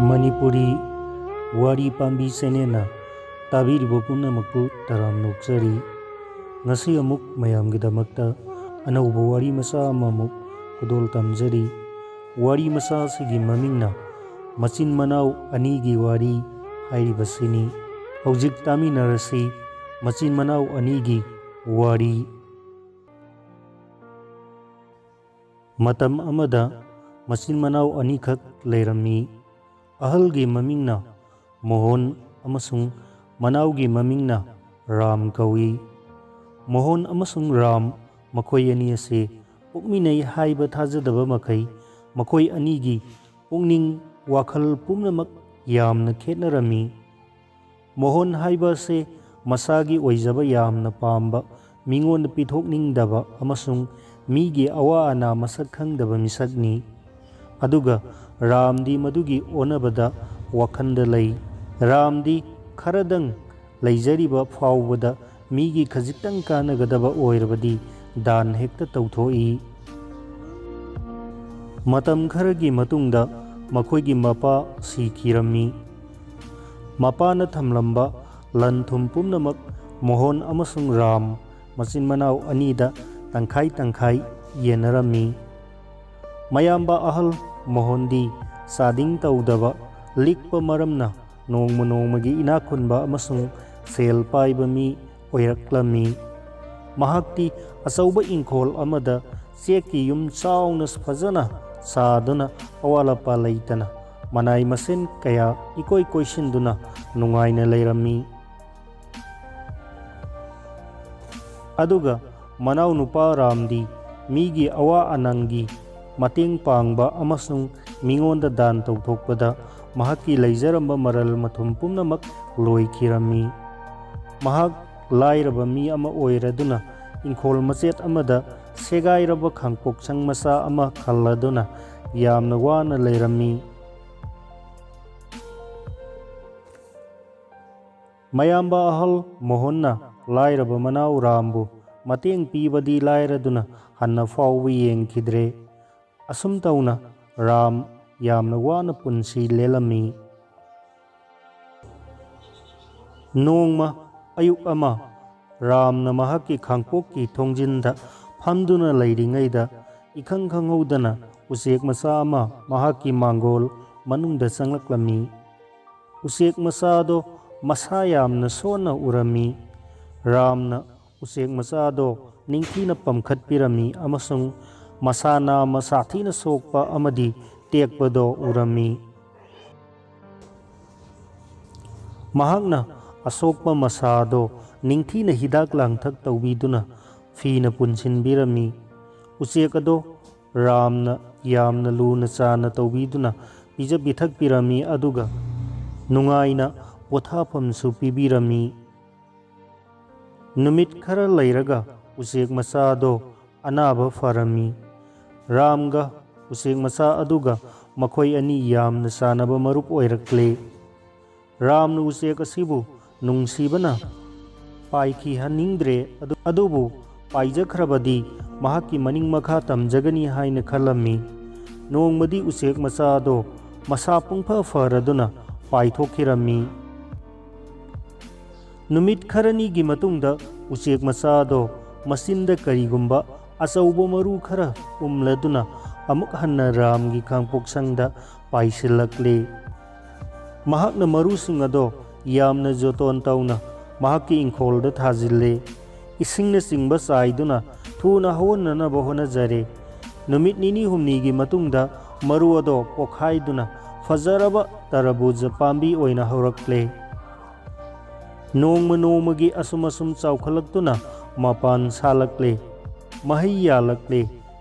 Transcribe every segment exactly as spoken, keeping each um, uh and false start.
ꯃꯅꯤꯄꯨꯔꯤ ꯋꯥꯔꯤ ꯄꯥꯝꯕꯤ ꯆꯦꯅꯦꯜꯅ ꯇꯥꯕꯤꯔꯤꯕ ꯄꯨꯝꯅꯃꯛꯄꯨ ꯇꯔꯥꯝꯅ ꯑꯣꯛꯆꯔꯤ꯫ ꯉꯁꯤ ꯑꯃꯨꯛ ꯃꯌꯥꯝꯒꯤꯗꯃꯛꯇ ꯑꯅꯧꯕ ꯋꯥꯔꯤ ꯃꯆꯥ ꯑꯃꯃꯨꯛ ꯈꯨꯗꯣꯜ ꯇꯝꯖꯔꯤ꯫ ꯋꯥꯔꯤ ꯃꯆꯥ ꯑꯁꯤꯒꯤ ꯃꯃꯤꯡꯅ ꯃꯆꯤꯟ ꯃꯅꯥꯎ ꯑꯅꯤꯒꯤ ꯋꯥꯔꯤ ꯍꯥꯏꯔꯤꯕꯁꯤꯅꯤ꯫ ꯍꯧꯖꯤꯛ ꯇꯥꯃꯤꯟꯅꯔꯁꯤ ꯃꯆꯤꯟ ꯃꯅꯥꯎ ꯑꯅꯤꯒꯤ ꯋꯥꯔꯤ꯫ ꯃꯇꯝ ꯑꯃꯗ ꯃꯆꯤꯟ ꯃꯅꯥꯎ ꯑꯅꯤꯈꯛ ꯂꯩꯔꯝꯃꯤ꯫ ꯑꯍꯜꯒꯤ ꯃꯃꯤꯡꯅ ꯃꯣꯍꯣꯟ ꯑꯃꯁꯨꯡ ꯃꯅꯥꯎꯒꯤ ꯃꯃꯤꯡꯅ ꯔꯥꯝ ꯀꯧꯏ꯫ ꯃꯣꯍꯣꯟ ꯑꯃꯁꯨꯡ ꯔꯥꯝ ꯃꯈꯣꯏ ꯑꯅꯤ ꯑꯁꯤ ꯄꯣꯛꯃꯤꯟꯅꯩ ꯍꯥꯏꯕ ꯊꯥꯖꯗꯕ ꯃꯈꯩ ꯃꯈꯣꯏ ꯑꯅꯤꯒꯤ ꯄꯨꯛꯅꯤꯡ ꯋꯥꯈꯜ ꯄꯨꯝꯅꯃꯛ ꯌꯥꯝꯅ ꯈꯦꯠꯅꯔꯝꯃꯤ꯫ ꯃꯣꯍꯣꯟ ꯍꯥꯏꯕ ꯑꯁꯤ ꯃꯁꯥꯒꯤ ꯑꯣꯏꯖꯕ ꯌꯥꯝꯅ ꯄꯥꯝꯕ, ꯃꯤꯉꯣꯟꯗ ꯄꯤꯊꯣꯛꯅꯤꯡꯗꯕ ꯑꯃꯁꯨꯡ ꯃꯤꯒꯤ ꯑꯋꯥ ꯑꯅꯥ ꯃꯁꯛ ꯈꯪꯗꯕ ꯃꯤꯁꯛꯅꯤ꯫ ꯑꯗꯨꯒ ꯔꯥꯝꯗꯤ ꯃꯗꯨꯒꯤ ꯑꯣꯟꯅꯕꯗ ꯋꯥꯈꯜꯗ ꯂꯩ꯫ ꯔꯥꯝꯗꯤ ꯈꯔꯗꯪ ꯂꯩꯖꯔꯤꯕ ꯐꯥꯎꯕꯗ ꯃꯤꯒꯤ ꯈꯖꯤꯛꯇꯪ ꯀꯥꯟꯅꯒꯗꯕ ꯑꯣꯏꯔꯕꯗꯤ ꯗꯥꯟ ꯍꯦꯛꯇ ꯇꯧꯊꯣꯛꯏ꯫ ꯃꯇꯝ ꯈꯔꯒꯤ ꯃꯇꯨꯡꯗ ꯃꯈꯣꯏꯒꯤ ꯃꯄꯥ ꯁꯤꯈꯤꯔꯝꯃꯤ꯫ ꯃꯄꯥꯅ ꯊꯝꯂꯝꯕ ꯂꯟ ꯊꯨꯝ ꯄꯨꯝꯅꯃꯛ ꯃꯣꯍꯣꯟ ꯑꯃꯁꯨꯡ ꯔꯥꯝ ꯃꯆꯤꯟ ꯃꯅꯥꯎ ꯑꯅꯤꯗ ꯇꯪꯈꯥꯏ ꯇꯪꯈꯥꯏ ꯌꯦꯟꯅꯔꯝꯃꯤ꯫ ꯃꯌꯥꯝꯕ ꯑꯍꯜ ꯃꯣꯍꯣꯟꯗꯤ ꯆꯥꯗꯤꯡ ꯇꯧꯗꯕ, ꯂꯤꯛꯄ ꯃꯔꯝꯅ ꯅꯣꯡꯃ ꯅꯣꯡꯃꯒꯤ ꯏꯅꯥꯛ ꯈꯨꯟꯕ ꯑꯃꯁꯨꯡ ꯁꯦꯜ ꯄꯥꯏꯕ ꯃꯤ ꯑꯣꯏꯔꯛꯂꯝꯃꯤ꯫ ꯃꯍꯥꯛꯇꯤ ꯑꯆꯧꯕ ꯏꯪꯈꯣꯜ ꯑꯃꯗ ꯆꯦꯛꯀꯤ ꯌꯨꯝ ꯆꯥꯎꯅ ꯐꯖꯅ ꯁꯥꯗꯨꯅ ꯑꯋꯥꯠ ꯑꯄꯥ ꯂꯩꯇꯅ ꯃꯅꯥꯏ ꯃꯁꯤꯟ ꯀꯌꯥ ꯏꯀꯣꯏ ꯀꯣꯏꯁꯤꯟꯗꯨꯅ ꯅꯨꯡꯉꯥꯏꯅ ꯂꯩꯔꯝꯃꯤ꯫ ꯑꯗꯨꯒ ꯃꯅꯥꯎꯅꯨꯄꯥ ꯔꯥꯝꯗꯤ ꯃꯤꯒꯤ ꯑꯋꯥ ꯑꯅꯪꯒꯤ ꯃꯇꯦꯡ ꯄꯥꯡꯕ ꯑꯃꯁꯨꯡ ꯃꯤꯉꯣꯟꯗ ꯗꯥꯟ ꯇꯧꯊꯣꯛꯄꯗ ꯃꯍꯥꯛꯀꯤ ꯂꯩꯖꯔꯝꯕ ꯃꯔꯜ ꯃꯊꯨꯝ ꯄꯨꯝꯅꯃꯛ ꯂꯣꯏꯈꯤꯔꯝꯃꯤ꯫ ꯃꯍꯥꯛ ꯂꯥꯏꯔꯕ ꯃꯤ ꯑꯃ ꯑꯣꯏꯔꯗꯨꯅ ꯏꯪꯈꯣꯜ ꯃꯆꯦꯠ ꯑꯃꯗ ꯁꯦꯒꯥꯏꯔꯕ ꯈꯥꯡꯄꯣꯛꯁꯪ ꯃꯆꯥ ꯑꯃ ꯈꯜꯂꯗꯨꯅ ꯌꯥꯝꯅ ꯋꯥꯅ ꯂꯩꯔꯝꯃꯤ꯫ ꯃꯌꯥꯝꯕ ꯑꯍꯜ ꯃꯣꯍꯟꯅ ꯂꯥꯏꯔꯕ ꯃꯅꯥꯎ ꯔꯥꯝꯕꯨ ꯃꯇꯦꯡ ꯄꯤꯕꯗꯤ ꯂꯥꯏꯔꯗꯨꯅ ꯍꯟꯅ ꯐꯥꯎꯕ ꯌꯦꯡꯈꯤꯗ꯭ꯔꯦ꯫ ꯑꯁꯨꯝ ꯇꯧꯅ ꯔꯥꯝ ꯌꯥꯝꯅ ꯋꯥꯅ ꯄꯨꯟꯁꯤ ꯂꯦꯜꯂꯝꯃꯤ꯫ ꯅꯣꯡꯃ ꯑꯌꯨꯛ ꯑꯃ ꯔꯥꯝꯅ ꯃꯍꯥꯛꯀꯤ ꯈꯥꯡꯄꯣꯛꯀꯤ ꯊꯣꯡꯖꯤꯟꯗ ꯐꯝꯗꯨꯅ ꯂꯩꯔꯤꯉꯩꯗ, ꯏꯈꯪ ꯈꯪꯍꯧꯗꯅ ꯎꯆꯦꯛ ꯃꯆꯥ ꯑꯃ ꯃꯍꯥꯛꯀꯤ ꯃꯥꯡꯒꯣꯜ ꯃꯅꯨꯡꯗ ꯆꯪꯂꯛꯂꯝꯃꯤ꯫ ꯎꯆꯦꯛ ꯃꯆꯥꯗꯣ ꯃꯁꯥ ꯌꯥꯝꯅ ꯁꯣꯟꯅ ꯎꯔꯝꯃꯤ꯫ ꯔꯥꯝꯅ ꯎꯆꯦꯛ ꯃꯆꯥꯗꯣ ꯅꯤꯡꯊꯤꯅ ꯄꯝꯈꯠꯄꯤꯔꯝꯃꯤ ꯑꯃꯁꯨꯡ ꯃꯁꯥ ꯅꯥꯝꯃ ꯁꯥꯊꯤꯅ ꯁꯣꯛꯄ ꯑꯃꯗꯤ ꯇꯦꯛꯄꯗꯣ ꯎꯔꯝꯃꯤ꯫ ꯃꯍꯥꯛꯅ ꯑꯁꯣꯛꯄ ꯃꯁꯥꯗꯣ ꯅꯤꯡꯊꯤꯅ ꯍꯤꯗꯥꯛ ꯂꯥꯡꯊꯛ ꯇꯧꯕꯤꯗꯨꯅ ꯐꯤꯅ ꯄꯨꯟꯁꯤꯟꯕꯤꯔꯝꯃꯤ꯫ ꯎꯆꯦꯛ ꯑꯗꯣ ꯔꯥꯝꯅ ꯌꯥꯝꯅ ꯂꯨꯅ ꯆꯥꯟꯅ ꯇꯧꯕꯤꯗꯨꯅ ꯄꯤꯖ ꯄꯤꯊꯛꯄꯤꯔꯝꯃꯤ, ꯑꯗꯨꯒ ꯅꯨꯡꯉꯥꯏꯅ ꯄꯣꯊꯥꯐꯝꯁꯨ ꯄꯤꯕꯤꯔꯝꯃꯤ꯫ ꯅꯨꯃꯤꯠ ꯈꯔ ꯂꯩꯔꯒ ꯎꯆꯦꯛ ꯃꯆꯥꯗꯣ ꯑꯅꯥꯕ ꯐꯔꯝꯃꯤ꯫ ꯔꯥꯝꯒ ꯎꯆꯦꯛ ꯃꯆꯥ ꯑꯗꯨꯒ ꯃꯈꯣꯏ ꯑꯅꯤ ꯌꯥꯝꯅ ꯆꯥꯟꯅꯕ ꯃꯔꯨꯞ ꯑꯣꯏꯔꯛꯂꯦ꯫ ꯔꯥꯝꯅ ꯎꯆꯦꯛ ꯑꯁꯤꯕꯨ ꯅꯨꯡꯁꯤꯕꯅ ꯄꯥꯏꯈꯤꯍꯟꯅꯤꯡꯗ꯭ꯔꯦ, ꯑꯗꯨ-, ꯑꯗꯨꯕꯨ ꯄꯥꯏꯖꯈ꯭ꯔꯕꯗꯤ ꯃꯍꯥꯛꯀꯤ ꯃꯅꯤꯡ ꯃꯈꯥ ꯇꯝꯖꯒꯅꯤ ꯍꯥꯏꯅ ꯈꯜꯂꯝꯃꯤ꯫ ꯅꯣꯡꯃꯗꯤ ꯎꯆꯦꯛ ꯃꯆꯥ ꯑꯗꯣ ꯃꯁꯥ ꯄꯨꯡꯐ ꯐꯔꯗꯨꯅ ꯄꯥꯏꯊꯣꯛꯈꯤꯔꯝꯃꯤ꯫ ꯅꯨꯃꯤꯠ ꯈꯔꯅꯤꯒꯤ ꯃꯇꯨꯡꯗ ꯎꯆꯦꯛ ꯃꯆꯥ ꯑꯗꯣ ꯃꯆꯤꯟꯗ ꯀꯔꯤꯒꯨꯝꯕ ꯑꯆꯧꯕ ꯃꯔꯨ ꯈꯔ ꯎꯝꯂꯗꯨꯅ ꯑꯃꯨꯛ ꯍꯟꯅ ꯔꯥꯝꯒꯤ ꯈꯥꯡꯄꯣꯛꯁꯪꯗ ꯄꯥꯏꯁꯤꯜꯂꯛꯂꯦ꯫ ꯃꯍꯥꯛꯅ ꯃꯔꯨꯁꯤꯡ ꯑꯗꯣ ꯌꯥꯝꯅ ꯖꯣꯇꯣꯟ ꯇꯧꯅ ꯃꯍꯥꯛꯀꯤ ꯏꯪꯈꯣꯜꯗ ꯊꯥꯖꯤꯜꯂꯦ꯫ ꯏꯁꯤꯡꯅꯆꯤꯡꯕ ꯆꯥꯏꯗꯨꯅ ꯊꯨꯅ ꯍꯧꯍꯟꯅꯅꯕ ꯍꯣꯠꯅꯖꯔꯦ꯫ ꯅꯨꯃꯤꯠ ꯅꯤꯅꯤ ꯍꯨꯝꯅꯤꯒꯤ ꯃꯇꯨꯡꯗ ꯃꯔꯨ ꯑꯗꯣ ꯄꯣꯈꯥꯏꯗꯨꯅ ꯐꯖꯔꯕ ꯇꯔꯕꯨꯖ ꯄꯥꯝꯕꯤ ꯑꯣꯏꯅ ꯍꯧꯔꯛꯂꯦ꯫ ꯅꯣꯡꯃ ꯅꯣꯡꯃꯒꯤ ꯑꯁꯨꯝ ꯑꯁꯨꯝ ꯆꯥꯎꯈꯠꯂꯛꯇꯨꯅ ꯃꯄꯥꯟ ꯁꯥꯠꯂꯛꯂꯦ, ꯃꯍꯩ ꯌꯥꯜꯂꯛꯂꯦ꯫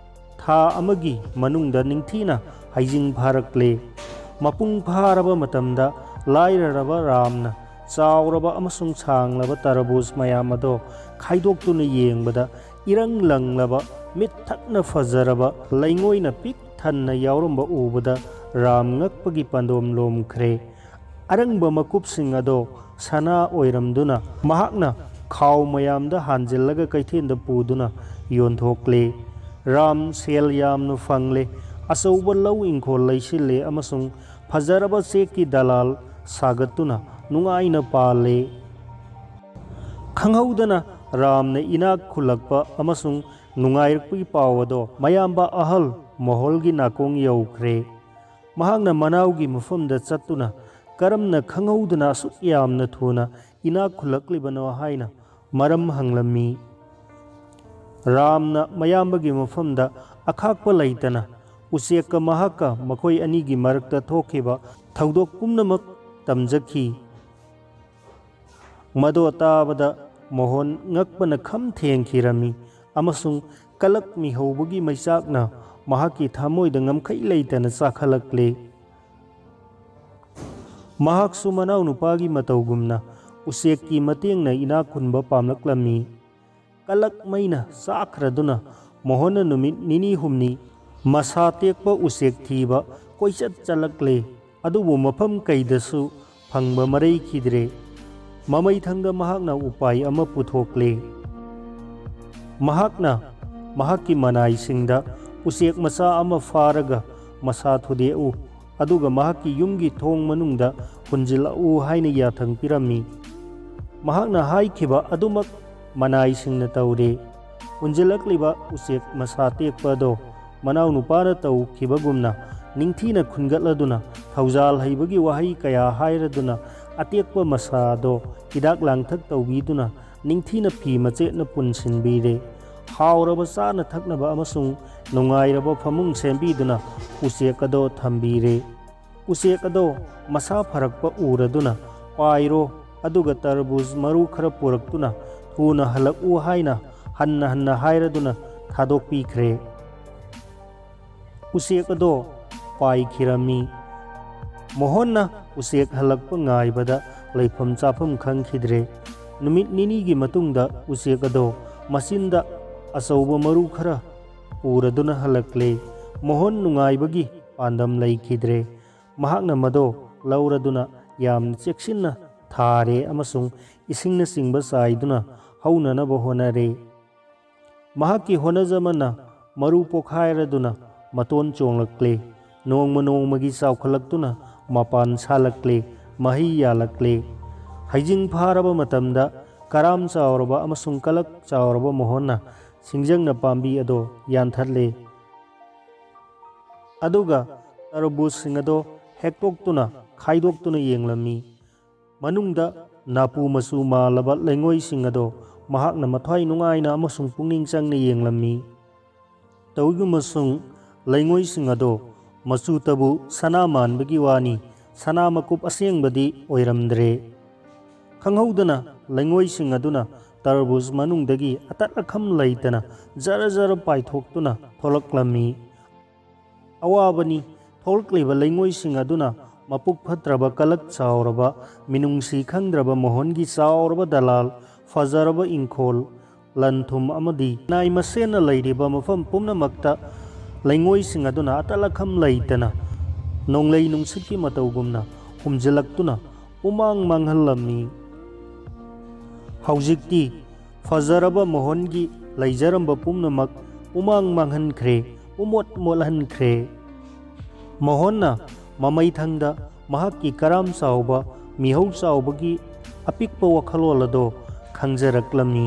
ꯊꯥ ꯑꯃꯒꯤ ꯃꯅꯨꯡꯗ ꯅꯤꯡꯊꯤꯅ ꯍꯩꯖꯤꯡ ꯐꯥꯔꯛꯂꯦ꯫ ꯃꯄꯨꯡ ꯐꯥꯔꯕ ꯃꯇꯝꯗ ꯂꯥꯏꯔꯔꯕ ꯔꯥꯝꯅ ꯆꯥꯎꯔꯕ ꯑꯃꯁꯨꯡ ꯁꯥꯡꯂꯕ ꯇꯔꯕꯨꯖ ꯃꯌꯥꯝ ꯑꯗꯣ ꯈꯥꯏꯗꯣꯛꯇꯨꯅ ꯌꯦꯡꯕꯗ, ꯏꯔꯪ ꯂꯪꯂꯕ, ꯃꯤꯠ ꯊꯛꯅ ꯐꯖꯔꯕ ꯂꯩꯉꯣꯏꯅ ꯄꯤꯛ ꯊꯟꯅ ꯌꯥꯎꯔꯝꯕ ꯎꯕꯗ ꯔꯥꯝ ꯉꯛꯄꯒꯤ ꯄꯥꯟꯗꯣꯝ ꯂꯣꯝꯈ꯭ꯔꯦ꯫ ꯑꯔꯪꯕ ꯃꯀꯨꯞꯁꯤꯡ ꯑꯗꯣ ꯁꯅꯥ ꯑꯣꯏꯔꯝꯗꯨꯅ ꯃꯍꯥꯛꯅ ꯈꯥꯎ ꯃꯌꯥꯝꯗ ꯍꯥꯟꯖꯤꯜꯂꯒ ꯀꯩꯊꯦꯜꯗ ꯄꯨꯗꯨꯅ ꯌꯣꯟꯊꯣꯛꯂꯦ꯫ ꯔꯥꯝ ꯁꯦꯜ ꯌꯥꯝꯅ ꯐꯪꯂꯦ꯫ ꯑꯆꯧꯕ ꯂꯧ ꯏꯪꯈꯣꯜ ꯂꯩꯁꯤꯜꯂꯦ ꯑꯃꯁꯨꯡ ꯐꯖꯔꯕ ꯆꯦꯛꯀꯤ ꯗꯂꯥꯜ ꯁꯥꯒꯠꯇꯨꯅ ꯅꯨꯡꯉꯥꯏꯅ ꯄꯥꯜꯂꯦ꯫ ꯈꯪꯍꯧꯗꯅ ꯔꯥꯝꯅ ꯏꯅꯥꯛ ꯈꯨꯜꯂꯛꯄ ꯑꯃꯁꯨꯡ ꯅꯨꯡꯉꯥꯏꯔꯛꯄꯒꯤ ꯄꯥꯎ ꯑꯗꯣ ꯃꯌꯥꯝꯕ ꯑꯍꯜ ꯃꯣꯍꯣꯜꯒꯤ ꯅꯥꯀꯣꯡ ꯌꯧꯈ꯭ꯔꯦ꯫ ꯃꯍꯥꯛꯅ ꯃꯅꯥꯎꯒꯤ ꯃꯐꯝꯗ ꯆꯠꯇꯨꯅ ꯀꯔꯝꯅ ꯈꯪꯍꯧꯗꯅ ꯑꯁꯨꯛ ꯌꯥꯝꯅ ꯊꯨꯅ ꯏꯅꯥꯛ ꯈꯨꯜꯂꯛꯂꯤꯕꯅꯣ ꯍꯥꯏꯅ ꯃꯔꯝ ꯍꯪꯂꯝꯃꯤ꯫ ꯔꯥꯝꯅ ꯃꯌꯥꯝꯕꯒꯤ ꯃꯐꯝꯗ ꯑꯈꯥꯛꯄ ꯂꯩꯇꯅ ꯎꯆꯦꯛꯀ ꯃꯍꯥꯛꯀ ꯃꯈꯣꯏ ꯑꯅꯤꯒꯤ ꯃꯔꯛꯇ ꯊꯣꯛꯈꯤꯕ ꯊꯧꯗꯣꯛ ꯄꯨꯝꯅꯃꯛ ꯇꯝꯖꯈꯤ꯫ ꯃꯗꯣ ꯇꯥꯕꯗ ꯃꯣꯍꯣꯟ ꯉꯛꯄꯅ ꯈꯝ ꯊꯦꯡꯈꯤꯔꯝꯃꯤ ꯑꯃꯁꯨꯡ ꯀꯂꯛ ꯃꯤꯍꯧꯕꯒꯤ ꯃꯩꯆꯥꯛꯅ ꯃꯍꯥꯛꯀꯤ ꯊꯃꯣꯏꯗ ꯉꯝꯈꯩ ꯂꯩꯇꯅ ꯆꯥꯛꯈꯠꯂꯛꯂꯦ꯫ ꯃꯍꯥꯛꯁꯨ ꯃꯅꯥꯎꯅꯨꯄꯥꯒꯤ ꯃꯇꯧꯒꯨꯝꯅ ꯎꯆꯦꯛꯀꯤ ꯃꯇꯦꯡꯅ ꯏꯅꯥꯛ ꯈꯨꯟꯕ ꯄꯥꯝꯂꯛꯂꯝꯃꯤ꯫ ꯀꯂꯛ ꯃꯩꯅ ꯆꯥꯛꯈ꯭ꯔꯗꯨꯅ ꯃꯣꯍꯣꯟꯅ ꯅꯨꯃꯤꯠ ꯅꯤꯅꯤ ꯍꯨꯝꯅꯤ ꯃꯁꯥ ꯇꯦꯛꯄ ꯎꯆꯦꯛ ꯊꯤꯕ ꯀꯣꯏꯆꯠ ꯆꯠꯂꯛꯂꯦ꯫ ꯑꯗꯨꯕꯨ ꯃꯐꯝ ꯀꯩꯗꯁꯨ ꯐꯪꯕ ꯃꯔꯩꯈꯤꯗ꯭ꯔꯦ꯫ ꯃꯃꯩꯊꯪꯗ ꯃꯍꯥꯛꯅ ꯎꯄꯥꯏ ꯑꯃ ꯄꯨꯊꯣꯛꯂꯦ꯫ ꯃꯍꯥꯛꯅ ꯃꯍꯥꯛꯀꯤ ꯃꯅꯥꯏꯁꯤꯡꯗ ꯎꯆꯦꯛ ꯃꯆꯥ ꯑꯃ ꯐꯥꯔꯒ ꯃꯁꯥ ꯊꯨꯗꯦꯛꯎ, ꯑꯗꯨꯒ ꯃꯍꯥꯛꯀꯤ ꯌꯨꯝꯒꯤ ꯊꯣꯡ ꯃꯅꯨꯡꯗ ꯍꯨꯟꯖꯤꯜꯂꯛꯎ ꯍꯥꯏꯅ ꯌꯥꯊꯪ ꯄꯤꯔꯝꯃꯤ꯫ ꯃꯍꯥꯛꯅ ꯍꯥꯏꯈꯤꯕ ꯑꯗꯨꯃꯛ ꯃꯅꯥꯏꯁꯤꯡꯅ ꯇꯧꯔꯦ꯫ ꯍꯨꯟꯖꯤꯜꯂꯛꯂꯤꯕ ꯎꯆꯦꯛ ꯃꯁꯥ ꯇꯦꯛꯄ ꯑꯗꯣ ꯃꯅꯥꯎꯅꯨꯄꯥꯅ ꯇꯧꯈꯤꯕꯒꯨꯝꯅ ꯅꯤꯡꯊꯤꯅ ꯈꯨꯟꯒꯠꯂꯗꯨꯅ, ꯊꯧꯖꯥꯜ ꯍꯩꯕꯒꯤ ꯋꯥꯍꯩ ꯀꯌꯥ ꯍꯥꯏꯔꯗꯨꯅ, ꯑꯇꯦꯛꯄ ꯃꯁꯥ ꯑꯗꯣ ꯍꯤꯗꯥꯛ ꯂꯥꯡꯊꯛ ꯇꯧꯕꯤꯗꯨꯅ, ꯅꯤꯡꯊꯤꯅ ꯐꯤ ꯃꯆꯦꯠꯅ ꯄꯨꯟꯁꯤꯟꯕꯤꯔꯦ꯫ ꯍꯥꯎꯔꯕ ꯆꯥꯅ ꯊꯛꯅꯕ ꯑꯃꯁꯨꯡ ꯅꯨꯡꯉꯥꯏꯔꯕ ꯐꯃꯨꯡ ꯁꯦꯝꯕꯤꯗꯨꯅ ꯎꯆꯦꯛ ꯑꯗꯣ ꯊꯝꯕꯤꯔꯦ꯫ ꯎꯆꯦꯛ ꯑꯗꯣ ꯃꯁꯥ ꯐꯔꯛꯄ ꯎꯔꯗꯨꯅ, "ꯄꯥꯏꯔꯣ, ꯑꯗꯨꯒ ꯇꯔꯕꯨꯖ ꯃꯔꯨ ꯈꯔ ꯄꯨꯔꯛꯇꯨꯅ ꯊꯨꯅ ꯍꯜꯂꯛꯎ" ꯍꯥꯏꯅ ꯍꯟꯅ ꯍꯟꯅ ꯍꯥꯏꯔꯗꯨꯅ ꯊꯥꯗꯣꯛꯄꯤꯈ꯭ꯔꯦ꯫ ꯎꯆꯦꯛ ꯑꯗꯣ ꯄꯥꯏꯈꯤꯔꯝꯃꯤ꯫ ꯃꯣꯍꯟꯅ ꯎꯆꯦꯛ ꯍꯜꯂꯛꯄ ꯉꯥꯏꯕꯗ ꯂꯩꯐꯝ ꯆꯥꯐꯝ ꯈꯪꯈꯤꯗ꯭ꯔꯦ꯫ ꯅꯨꯃꯤꯠ ꯅꯤꯅꯤꯒꯤ ꯃꯇꯨꯡꯗ ꯎꯆꯦꯛ ꯑꯗꯣ ꯃꯆꯤꯟꯗ ꯑꯆꯧꯕ ꯃꯔꯨ ꯈꯔ ꯄꯨꯔꯗꯨꯅ ꯍꯜꯂꯛꯂꯦ꯫ ꯃꯣꯍꯟ ꯅꯨꯡꯉꯥꯏꯕꯒꯤ ꯄꯥꯟꯗꯝ ꯂꯩꯈꯤꯗ꯭ꯔꯦ꯫ ꯃꯍꯥꯛꯅ ꯃꯗꯣ ꯂꯧꯔꯗꯨꯅ ꯌꯥꯝꯅ ꯆꯦꯛꯁꯤꯟꯅ ꯊꯥꯔꯦ ꯑꯃꯁꯨꯡ ꯏꯁꯤꯡꯅꯆꯤꯡꯕ ꯆꯥꯏꯗꯨꯅ ꯍꯧꯅꯅꯕ ꯍꯣꯠꯅꯔꯦ꯫ ꯃꯍꯥꯛꯀꯤ ꯍꯣꯠꯅꯖꯃꯟꯅ ꯃꯔꯨ ꯄꯣꯈꯥꯏꯔꯗꯨꯅ ꯃꯇꯣꯟ ꯆꯣꯡꯂꯛꯂꯦ꯫ ꯅꯣꯡꯃ ꯅꯣꯡꯃꯒꯤ ꯆꯥꯎꯈꯠꯂꯛꯇꯨꯅ ꯃꯄꯥꯟ ꯁꯥꯠꯂꯛꯂꯦ, ꯃꯍꯩ ꯌꯥꯜꯂꯛꯂꯦ꯫ ꯍꯩꯖꯤꯡ ꯐꯥꯔꯕ ꯃꯇꯝꯗ ꯀꯔꯥꯝ ꯆꯥꯎꯔꯕ ꯑꯃꯁꯨꯡ ꯀꯂꯛ ꯆꯥꯎꯔꯕ ꯃꯣꯍꯣꯟꯅ ꯁꯤꯡꯖꯪꯅ ꯄꯥꯝꯕꯤ ꯑꯗꯣ ꯌꯥꯟꯊꯠꯂꯦ꯫ ꯑꯗꯨꯒ ꯇꯔꯕꯨꯖꯁꯤꯡ ꯑꯗꯣ ꯍꯦꯛꯇꯣꯛꯇꯨꯅ, ꯈꯥꯏꯗꯣꯛꯇꯨꯅ ꯌꯦꯡꯂꯝꯃꯤ꯫ ꯃꯅꯨꯡꯗ ꯅꯥꯄꯨ ꯃꯆꯨ ꯃꯥꯜꯂꯕ ꯂꯩꯉꯣꯏꯁꯤꯡ ꯑꯗꯣ ꯃꯍꯥꯛꯅ ꯃꯊ꯭ꯋꯥꯏ ꯅꯨꯡꯉꯥꯏꯅ ꯑꯃꯁꯨꯡ ꯄꯨꯛꯅꯤꯡ ꯆꯪꯅ ꯌꯦꯡꯂꯝꯃꯤ꯫ ꯇꯧꯏꯒꯨꯝꯕꯁꯨꯡ ꯂꯩꯉꯣꯏꯁꯤꯡ ꯑꯗꯣ ꯃꯆꯨꯇꯕꯨ ꯁꯅꯥ ꯃꯥꯟꯕꯒꯤ ꯋꯥꯅꯤ, ꯁꯅꯥ ꯃꯀꯨꯞ ꯑꯁꯦꯡꯕꯗꯤ ꯑꯣꯏꯔꯝꯗ꯭ꯔꯦ꯫ ꯈꯪꯍꯧꯗꯅ ꯂꯩꯉꯣꯏꯁꯤꯡ ꯑꯗꯨꯅ ꯇꯔꯕꯨꯖ ꯃꯅꯨꯡꯗꯒꯤ ꯑꯇꯠ ꯑꯈꯝ ꯂꯩꯇꯅ ꯖꯔ ꯖꯔ ꯄꯥꯏꯊꯣꯛꯇꯨꯅ ꯊꯣꯛꯂꯛꯂꯝꯃꯤ꯫ ꯑꯋꯥꯕꯅꯤ, ꯊꯣꯛꯂꯛꯂꯤꯕ ꯂꯩꯉꯣꯏꯁꯤꯡ ꯑꯗꯨꯅ ꯃꯄꯨꯛ ꯐꯠꯇ꯭ꯔꯕ ꯀꯂꯛ ꯆꯥꯎꯔꯕ, ꯃꯤꯅꯨꯡꯁꯤ ꯈꯪꯗ꯭ꯔꯕ ꯃꯣꯍꯟꯒꯤ ꯆꯥꯎꯔꯕ ꯗꯂꯥꯜ, ꯐꯖꯔꯕ ꯏꯪꯈꯣꯜ, ꯂꯟ ꯊꯨꯝ ꯑꯃꯗꯤ ꯅꯥꯏ ꯃꯁꯦꯟꯅ ꯂꯩꯔꯤꯕ ꯃꯐꯝ ꯄꯨꯝꯅꯃꯛꯇ ꯂꯩꯉꯣꯏꯁꯤꯡ ꯑꯗꯨꯅ ꯑꯇꯠ ꯑꯈꯝ ꯂꯩꯇꯅ ꯅꯣꯡꯂꯩ ꯅꯨꯡꯁꯤꯠꯀꯤ ꯃꯇꯧꯒꯨꯝꯅ ꯍꯨꯝꯖꯤꯜꯂꯛꯇꯨꯅ ꯄꯨꯃꯥꯡ ꯃꯥꯡꯍꯜꯂꯝꯃꯤ꯫ ꯍꯧꯖꯤꯛꯇꯤ ꯐꯖꯔꯕ ꯃꯣꯍꯟꯒꯤ ꯂꯩꯖꯔꯝꯕ ꯄꯨꯝꯅꯃꯛ ꯄꯨꯃꯥꯡ ꯃꯥꯡꯍꯟꯈ꯭ꯔꯦ, ꯄꯨꯃꯣꯠ ꯃꯣꯠꯍꯟꯈ꯭ꯔꯦ꯫ ꯃꯣꯍꯟꯅ ꯃꯃꯩꯊꯪꯗ ꯃꯍꯥꯛꯀꯤ ꯀꯔꯥꯝ ꯆꯥꯎꯕ, ꯃꯤꯍꯧ ꯆꯥꯎꯕꯒꯤ ꯑꯄꯤꯛꯄ ꯋꯥꯈꯜꯂꯣꯟ ꯑꯗꯣ ꯈꯪꯖꯔꯛꯂꯝꯃꯤ꯫